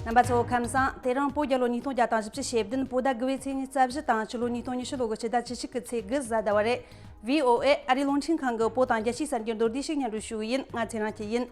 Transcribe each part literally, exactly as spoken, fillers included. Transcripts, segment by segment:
རྣམ་པ་ཚོ་ཁམས་བཟང་། དེ་རིང་བོད་རྒྱལ་ལོ་ཉིས་སྟོང་བརྒྱ་དང་བཞི་བཅུ་ཞེ་བདུན། བོད་ཟླ་དགུ་པའི་ཚེས་ཉི་ཤུ་རྩ་བཞི་དང་ཕྱི་ལོ་ཉིས་སྟོང་ཉི་ཤུ་ལོ་གི་སྤྱི་ཟླ་བཅུ་གཅིག་གི་ཚེས་དགུ་གཟའ་ཟླ་བ་རེད། བྷི་ཨོ་ཨེ་ཨ་རིའི་རླུང་འཕྲིན་ཁང་གི་བོད་དང་རྒྱལ་སྤྱིའི་གསར་འགྱུར་མདོར་བསྡུས་ཤིག་སྙན་སྒྲོན་ཞུ་གི་ཡིན། ང་ཚེ་རིང་སྐྱིད་ཡིན།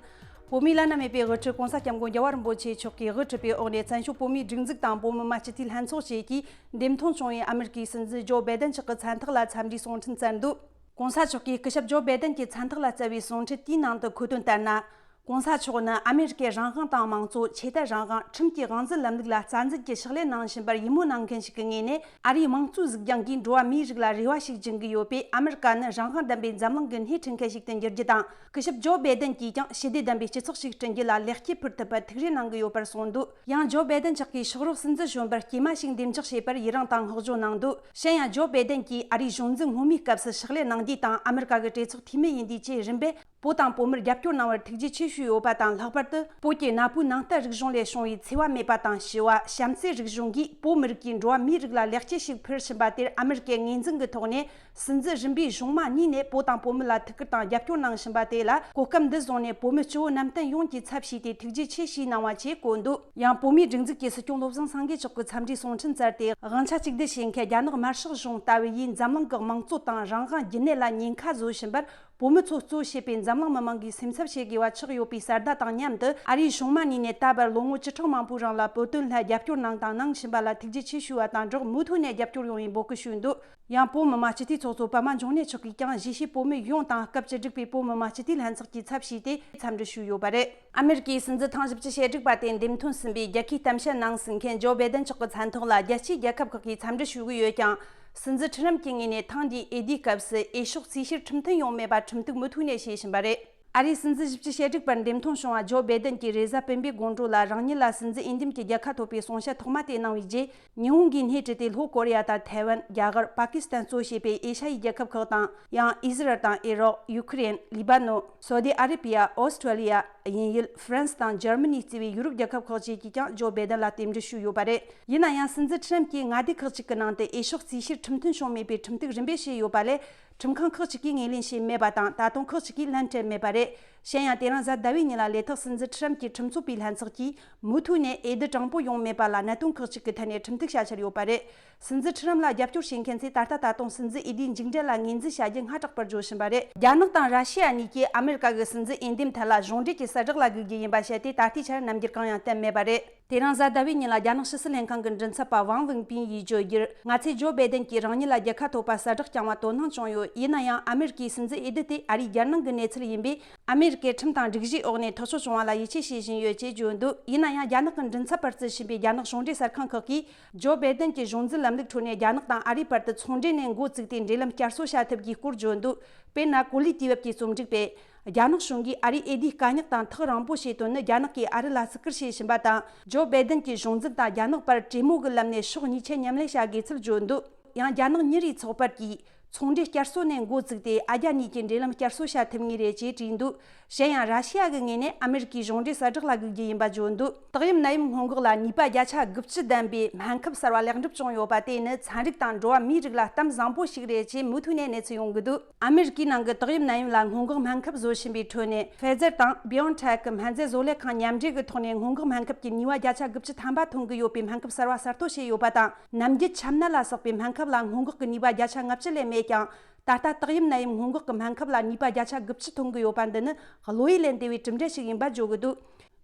བོད་མིའི་བླ་ན་མེད་པའི་དབུ་ཁྲིད་༸གོང་ས་༸སྐྱབས་མགོན་རྒྱལ་བ་རིན་པོ་ཆེ་མཆོག་གིས་དབུ་ཁྲིད་པའི་འོག་ནས་བཙན་བྱོལ་བོད་མིའི་སྒྲིག་འཛུགས་དང་བོད་མི་མང་སྤྱི་འཐུས་ལྷན་ཚོགས་བཅས་ཀྱིས་འདེམས་ཐོན་བྱུང་བའི་ཨ་མེ་རི་ཀའི་སྲིད་འཛིན་ཇོ་བྷའི་ཏན་མཆོག་གི་མཚན་རྟགས་ལ་འཚམས་འདྲིའི་གསུང་འཕྲིན་བསྩལ་འདུག། ༸གོང་ས་མཆོག་གིས་སྐུ་ཞབས་ཇོ་བྷའི་ཏན་གྱི་མཚན་རྟགས་ལ་བསྩལ་བའི་གསུང་འཕྲིན་དེའི་ནང་དུ་འཁོད་དོན་ལྟར་ན། ༸གོང་ས་མཆོག་ནི་ཨ་མེ་རི་ཀའི་རང་དབང་དང་དམངས་གཙོ། ཆོས་དད་རང་དབང་། ཁྲིམས་ཀྱི་དབང་འཛིན་ལམ་ལུགས་ལ་རྩ་འཛིན་གྱི་ཕྱག་ལས་གནང་བཞིན་པར་ཡིད་སྨོན་གནང་མཁན་ཞིག་གི་ངོས་ནས། ཨ་རིའི་དམངས་གཙོའི་གཟིགས་རྒྱང་གིས་འགྲོ་བ་མིའི་རིགས་ལ་རེ་བ་ཞིག་སྦྱིན་གྱི་ཡོད་པས། ཨ་མེ་རི་ཀ་ནི་རང་དབང་ལྡན་པའི་འཛམ་གླིང་གི་སྣེ་ཁྲིད་མཁན་ཞིག་ཏུ་འགྱུར་རྒྱུ་དང་། སྐུ་ཞབས་ཇོ་བྷའི་ཏན་གྱིས་ཀྱང་ཞི་བདེ་ལྡན་པའི་སྤྱི་ཚོགས་ཤིག་བསྐྲུན་རྒྱུ་ལ་ལེགས་སྐྱེས་ཕུལ་ཐུབ་པར་ཐུགས་རེ་གནང་གི་ཡོད་པར་གསུངས་འདུག། ཡང་ཇོ་བྷའི་ཏན་མཆོག་གིས་ཕྱག་རོགས་སྲིད་འཛིན་གཞོན་པར་སྐྱེས་མ་ཞིག་འདེམས་ཆགས་བྱས་པར་ཡི་རངས་དང་བསྔགས་བརྗོད་གནང་འདུག། གཞན་ཡང་ཇོ་བྷའི་ཏན་གྱིས་ཨ་རིའི་གཞུང་འཛིན་སྔོན་མའི་སྐབས་སུ་ཕྱག་ལས་གནང་དུས་དང་། ཨ་མེ་རི་ཀ་གི་གྲོས་ཚོགས་འཐུས་མི་ཡིན་དུས་བཅས་རིམ་པས་བོད་དང་བོད་མིར་རྒྱབ་སྐྱོར་གནང་བར་ཐུགས་རྗེ་ཆེ་ཞུས་ཡོད་པ་དང་། ལྷག་པར་དུ་བོད་ཀྱི་གནའ་བོའི་ནང་བསྟན་རིག་གཞུང་ལས་བྱུང་བའི་འཚེ་བ་མེད་པ་དང་ཞི་བ། བྱམས་བརྩེའི་རིག་གཞུང་གིས་བོད་མི་རིགས་ཀྱིས་འགྲོ་བ་མིའི་རིགས་ལ་ལེགས་སྐྱེས་ཤིག་ཕུལ་བཞིན་པ་དེར། ཨ་མེ་རི་ཀའི་ངོས་འཛིན་གྱི་ཐོག་ནས་སྲིད་འཛིན་རིམ་པའི་གཞུང་མང་གཉིས་ནས་བོད་དང་བོད་མི་ལ་ཐུགས་ཁུར་དང་རྒྱབ་སྐྱོར་གནང་བཞིན་པ་དེ་ལ་གོ་སྐབས་འདི་བཟུང་ནས་བོད་མི་སྤྱི་བོ་གནམ་བསྟན་ཡོངས་ཀྱི་ཚབ་བྱས་ཏེ་ཐུགས་རྗེ་ཆེ་ཞུས་གནང་བ་བཅས་བཀོད་འདུག། ཡང་བོད་མིའི་སྒྲིག་འཛུགས་ཀྱི་སྲིད་སྐྱོང་བློ་བཟང་སེང་གེ་མཆོག་གི་འཚམས་འདྲིའི་གསུང་འཕྲིན་བསྩལ་ཏེ། དབང་ཆ་གཅིག་སྡུད་བྱེད་མཁན་རྒྱ་ནག་དམར་ཤོག་གཞུང་ལྟ་བུ་ཡིས་འཛམ་གླིང་གི་དམངས་གཙོ་དང་རང་དབང་རྒྱུན་གནས་ལ་ཉེན་ཁ་བཟོ་བཞིན་པར། བོད་མི་ཚོ་གཙོ་བྱས་པའི་འཛམ་གླིང་མི་མང་གིས་སེམས་འཚབ་བྱེད་དགོས་པ་ཆགས་ཡོད་པའི་གསལ་བརྡ་དང་མཉམ་དུ། ཨ་རིའི་གཞུང་མང་གཉིས་ནས་ད་བར་ལོ་ངོ་བཅུ་ཕྲག་མང་པོའི་རིང་ལ་བོད་དོན་ལ་རྒྱབ་སྐྱོར་གནང་དང་གནང་བཞིན་པ་ལ་ཐུགས་རྗེ་ཆེ་ཞུ་བ་དང་སྦྲགས། མུ་མཐུད་ནས་རྒྱབ་སྐྱོར་ཡོང་བའི་འབོད་སྐུལ་ཞུས་འདུག། ཡང་བོད་མི་མང་སྤྱི་འཐུས་ཚོགས་གཙོ་པདྨ་འབྱུང་གནས་མཆོག་གིས་ཀྱང་གཞིས་བྱེས་བོད་མི་ཡོངས་དང་། སྐབས་བཅུ་དྲུག་པའི་བོད་མི་མང་སྤྱི་འཐུས་ལྷན་ཚོགས་ཀྱི་ཚབ་བྱས་ཏེ་འཚམས་འདྲི་ཞུས་ཡོད་པ་རེད། ཨ་མེ་རི་ཀའི་སྲིད་འཛིན་ཐེངས་བཞི་བཅུ་ཞེ་དྲུག་པ་དེ་འདེམས་ཐོན་ཟིན་པའི་རྒྱལ་ཁའི་གཏམ་བཤད་གནང་ཟིན་མཁན་ཇོ་བྷའི་ཏན་མཆོག་གི་མཚན་ཐོག་ལ་རྒྱལ་སྤྱིའི་རྒྱལ་ཁབ་ཁག་གིས་འཚམས་འདྲི་ཞུ་གི་ཡོད་ཀྱང་། སྲིད་འཛིན་ཁྲི་རམ་གྱི་ངོས་ནས་ཐེངས་འདིའི་འོས་བསྡུའི་སྐབས་སུ་འོས་ཤོག་རྩིས་བཤེར་ཁྲིམས་མཐུན་ཡོང་མེད་པ་ཁྲིམས་གཏུག་མུ་མཐུད་ནས་བྱེད་བཞིན་པ་རེད། ཨ་རིའི་སྲིད་འཛིན་བཞི་བཅུ་ཞེ་དྲུག་པར་འདེམས་ཐོན་བྱུང་བ་ཇོ་བྷའི་ཏན་གྱིས་རེས་གཟའ་སྤེན་པའི་དགོང་དྲོ་ལ་རང་ཉིད་ལ་སྲིད་འཛིན་འོས་འདེམས་ཀྱི་རྒྱལ་ཁ་ཐོབ་པའི་གསུང་བཤད་ཐོག་མ་དེ་གནང་བའི་རྗེས། ཉི་ཧོང་གིས་སྣེ་ཁྲིད་དེ་ལྷོ་ཀོ་རི་ཡ་དང་ཐའེ་ཝན། རྒྱ་གར། པ་ཀི་སི་ཐན་གཙོ་བྱས་པའི་ཨེ་ཤ་ཡའི་རྒྱལ་ཁབ་ཁག་དང་། ཡང་ཨི་ཟི་རལ་དང་ཨི་རོག་ཡུ་ཁུ་རེན། ལི་བ་ནོ། སོ་ཏི་ཨ་རི་བི་ཡ། ཨོ་སི་ཁྲུ་ལི་ཡ། དབྱིན་ཡུལ། ཧྥ་རན་སི་དང་འཇར་མ་ནི་གཙོས་པའི་ཡུ་རོབ་རྒྱལ་ཁབ་ཁག་ཅིག་གིས་ཀྱང་ཇོ་བྷའི་ཏན་ལ་རྟེན་འབྲེལ་ཞུས་ཡོད་པ་རེད། ཡིན་ན་ཡང་། སྲིད་འཛིན་ཁྲི་རམ་གྱིས་མངའ་སྡེ་ཁག་ཅིག་གི་ནང་དུ་འོས་ཤོག་རྩིས་བཤེར་ཁྲིམས་མཐུན་བྱུང་མེད་པའི་ཁྲིམས་གཏུག་རིམ་པས་བྱས་ཡོད་པ་ལས། ཁྲིམས་ཁང་ཁག་ཅིག་གིས་ངོས་ལེན་བྱས་མེད་པ་དང་། ད་དུང་ཁག་ཅིག་གིས་ལན་སྤྲད་མེད་པ་རེད། གཞན་ཡང་། དེ་རིང་གཟའ་ཟླ་བའི་ཉིན་ལ་ལས་ཐོག་སྲིད་འཛིན་ཁྲི་རམ་གྱི་ཁྲིམས་རྩོད་པའི་ལྷན་ཚོགས་ཀྱིས་མུ་མཐུད་ནས་འོས་བསྡུ་དྲང་པོ་ཡོང་མེད་པ་ལ་གནད་དོན་ཁག་ཅིག་གི་ཐད་ནས་ཁྲིམས་གཏུག་བྱ་འཆར་ཡོད་པ་རེད། སྲིད་འཛིན་ཁྲི་རམ་ལ་རྒྱབ་སྐྱོར་བྱེད་མཁན་ཚོས་ད་ལྟ་ད་དུང་སྲིད་འཛིན་འོས་བསྡུའི་མཇུག་འབྲས་ལ་ངོས་འཛིན་བྱ་རྒྱུ་སྔ་དྲགས་པར་བརྗོད་བཞིན་པ་རེད། རྒྱ་ནག་དང་ར་ཤི་ཡ་གཉིས་ཀྱིས་ཨ་མེ་རི་ཀ་གི་སྲིད་འཛིན་འོས་འདེམས་ཐད་ལ་གཞུང་འབྲེལ་གྱི་གསལ་བསྒྲགས་ལ་སྒུག་རྒྱུ་ཡིན་པ་བཤད་དེ། ད་ལྟའི་ཆར་རྣམ་འགྱུར་གང་ཡང་བསྟན་མེད་པ་རེད། དེ་རིང་གཟའ་ཟླ་བའི་ཉིན་ལ་རྒྱ་ནག་ཕྱི་སྲིད་ལྷན་ཁང་གི་མགྲིན་ཚབ་པ་ཝང་ཝུན་པིན་ཡིས་བརྗོད་རྒྱུར། ང་ཚོས་ཇོ་བྷའི་ཏན་གྱིས་རང་ཉིད་ལ་རྒྱལ་ཁ་ཐོབ་པ་གསལ་བསྒྲགས་བསྐྱངས་པ་དོ་སྣང་བྱུང་ཡོད། ཡིན་ན་ཡང་། ཨ་མེ་རི་ཀའི་སྲིད་འཛིན་འོས་བསྡུ་དེ་ཨ་རིའི་རྒྱལ་ནང་གི་གནས་ཚུལ་ཡིན་པས། ཨ་མེ་རི་ཀའི་ཁྲིམས་དང་སྒྲིག་གཞིའི་འོག་ནས་ཐག་གཅོད་བྱུང་བ་ལ་ཡིད་ཆེས་བྱེད་བཞིན་ཡོད་ཅེས་བརྗོད་འདུག། ཡིན་ན་ཡང་། རྒྱ་ནག་གི་མགྲིན་ཚབ་པར་བརྩི་བཞིན་པའི་རྒྱ་ནག་གཞུང་འབྲེལ་གསར་ཁང་ཁག་གིས། ཇོ་བྷའི་ཏན་གྱིས་གཞུང་འཛིན་ལམ་ལུགས་ཁྲོད་ནས་རྒྱ་ནག་དང་ཨ་རིའི་བར་དུ་ཚོང་འབྲེལ་ནས་འགོ་བཙུགས་ཏེ། འབྲེལ་ལམ་བསྐྱར་གསོ་བྱ་ཐུབ་རྒྱུའི་སྐོར་བརྗོད་འདུག། དཔེར་ན། གོ་ལའི་དུས་བབ་ཀྱི་རྩོམ་སྒྲིག་པས། རྒྱ་ནག་གཞུང་གིས་ཨ་རིའི་འོས་བསྡུའི་དཀའ་རྙོག་དང་ཐག་རིང་པོ་བྱེད་དོན་ནི། རྒྱ་ནག་གིས་ཨ་རི་ལ་བརྩི་བཀུར་བྱེད་བཞིན་པ་དང་། ཇོ་བྷའི་ཏན་གྱིས་གཞུང་འཛིན་དང་རྒྱ་ནག་བར་གྲོས་མོལ་གྱི་ལམ་ནས་ཕྱོགས་གཉིས་ཆ་མཉམ་ལས་བྱ་དགོས་ཚུལ་བརྗོད་འདུག། ཡང་། རྒྱ་ནག་མི་རིགས་ཚོགས་པར་གྱིས། ཚོང་འབྲེལ་བསྐྱར་གསོ་ནས་འགོ་བཙུགས་ཏེ། ཨ་རྒྱ་གཉིས་ཀྱི་འབྲེལ་ལམ་བསྐྱར་གསོ་བྱ་ཐུབ་ངེས་རེད་ཅེས་བྲིས་འདུག། གཞན་ཡང་། ར་ཤི་ཡ་གི་ངོས་ནས་ཨ་མེ་རི་ཀའི་གཞུང་འབྲེལ་གསལ་བསྒྲགས་ལ་སྒུག་རྒྱུ་ཡིན་པ་བརྗོད་འདུག། ཏག་ཡམ་ནད་ཡམས་སྔོན་འགོག་ལ་ནུས་པ་བརྒྱ་ཆ་དགུ་བཅུ་ལྡན་པའི་སྨན་ཁབ་གསར་བ་ལེགས་འགྲུབ་བྱུང་ཡོད་པ་དེ་ནི། ཚན་རིག་དང་འགྲོ་བ་མིའི་རིགས་ལ་གཏམ་བཟང་པོ་ཞིག་རེད་ཅེས་མུ་མཐུད་ནས་གནས་ཚུལ་ཡོང་གི་འདུག། ཨ་མེ་རི་ཀའི་ནང་གི་ཏོག་དབྱིབས་ནད་ཡམས་ལ་སྔོན་འགོག་སྨན་ཁབ་བཟོ་བཞིན་པའི་ཁྲོད་ནས། Pfizer་དང་BioNTech་གི་སྨན་རྫས་བཟོ་ལས་ཁང་མཉམ་འབྲེལ་གྱི་ཐོག་ནས་སྔོན་འགོག་སྨན་ཁབ་ཀྱི་ནུས་པ་བརྒྱ་ཆ་དགུ་བཅུ་ཐམ་པ་ཐོན་གྱི་ཡོད་པའི་སྨན་ཁབ་གསར་བ་གསར་གཏོད་བྱས་ཡོད་པ་དང་། ནམ་རྒྱུན་ཆམ་ནད་ལ་སོགས་པའི་སྨན་ཁབ་ལ་སྔོན་འགོག་གི་ནུས་པ་བརྒྱ་ཆ་ལྔ་བཅུ་ལས་མེད་ཀྱང་། ད་ལྟ་ཏོག་དབྱིབས་ནད་ཡམས་སྔོན་འགོག་གི་སྨན་ཁབ་ལ་ནུས་པ་བརྒྱ་ཆ་དགུ་བཅུ་ཐོན་གྱི་ཡོད་པ་འདི་ནི་བློ་ཡུལ་ལས་འདས་པའི་གྲུབ་འབྲས་ཤིག་ཡིན་པ་བརྗོད་ཀྱི་འདུག།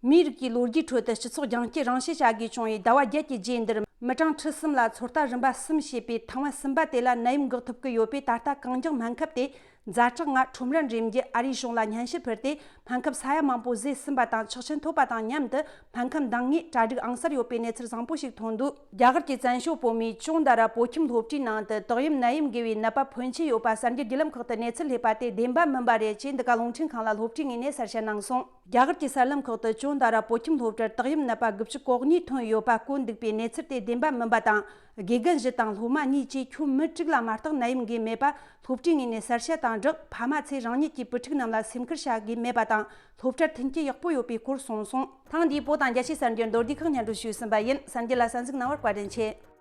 མིའི་རིགས་ཀྱི་ལོ་རྒྱུས་ཁྲོད་དུ་སྤྱི་ཚོགས་རྒྱང་བསྐྱེད་རང་བཞིན་བྱ་དགོས་བྱུང་བའི་ཟླ་བ་བརྒྱད་ཀྱི་རྗེས་འདིར། མི་གྲངས་ཁྲི་གསུམ་ལ་ཚོད་ལྟ་རིམ་པ་གསུམ་བྱས་པའི་ཐེངས་མ་གསུམ་པ་དེ་ལ་ནད་ཡམས་འགོག་ཐབས་ཀྱི་ཡོད་པས། ད་ལྟ་གང་མགྱོགས་སྨན་ཁབ་དེ་ཛ་དྲག་ངང་ཁྲོམ་རར་འགྲེམས་རྒྱུ་ཨ་རིའི་གཞུང་ལ་སྙན་ཞུ་ཕུལ་ཏེ། སྨན་ཁབ་ས་ཡ་མང་པོ་བཟོས་ཟིན་པ་དང་། ཆོག་མཆན་ཐོབ་པ་དང་མཉམ་དུ་སྨན་ཁབ་འདང་ངེས་གྲ་སྒྲིག་ཨང་གསར་ཡོད་པའི་གནས་ཚུལ་བཟང་པོ་ཞིག་ཐོན་འདུག། རྒྱ་གར་གྱི་བཙན་བྱོལ་བོད་མིའི་ཅོན་ཏ་ར་བོད་ཁྱིམ་སློབ་གྲྭའི་ནང་དུ་ཏོག་དབྱིབས་ནད་ཡམས་འགོས་པའི་ནད་པ་ཕོན་ཆེ་ཡོད་པ་གསར་འགྱུར་བརྒྱུད་ལམ་ཁག་ཏུ་གནས་ཚུལ་སླེབས་པ་དེ་བདེན་པ་མིན་པ་རེད་ཅེས་འདི་ག་རླུང་འཕྲིན་ཁང་ལ་སློབ་གྲྭའི་ངོས་ནས་གསལ་བཤད་གནང་སོང་། རྒྱ་གར་གྱི་གསར་ལམ་ཁག་ཏུ་ཅོན་ཏ་ར་བོད་ཁྱིམ་སློབ་གྲྭར་ཏོག་དབྱིབས་ནད་པ་དགུ་བཅུ་གོ་གཉིས་ཐོན་ཡོད་པ་བཀོད་འདུག་པའི་གནས་ཚུལ་དེ་བདེན་པ་མིན་པ་དང་། དགེ་རྒན་བཞི་དང་སློབ་མ་གཉིས་བཅས་ཁྱོན་མི་དྲུག་ལ་མ་གཏོགས་ནད་ཡམས་འགོས་མེད་པ་སློབ་གྲྭའི་ངོས་ནས་གསལ་བཤད་དང་སྦྲགས། ཕ་མ་ཚོས་རང་ཉིད་ཀྱི་བུ་ཕྲུག་རྣམས་ལ་སེམས་ཁུར་བྱ་དགོས་མེད་པ་དང་། སློབ་གྲྭར་མཐུན་རྐྱེན་ཡག་པོ་ཡོད་པའི་སྐོར་གསུངས་སོང་། ཐེངས་འདིའི་བོད་དང་རྒྱལ་སྤྱིའི་གསར་འགྱུར་མདོར་བསྡུས་ཁག་སྙན་སྒྲོན་ཞུས་ཟིན་པ་ཡིན། གསར་འགྱུར་ལ་གསན་གཟིགས་གནང་བར་བཀའ་དྲིན་ཆེ།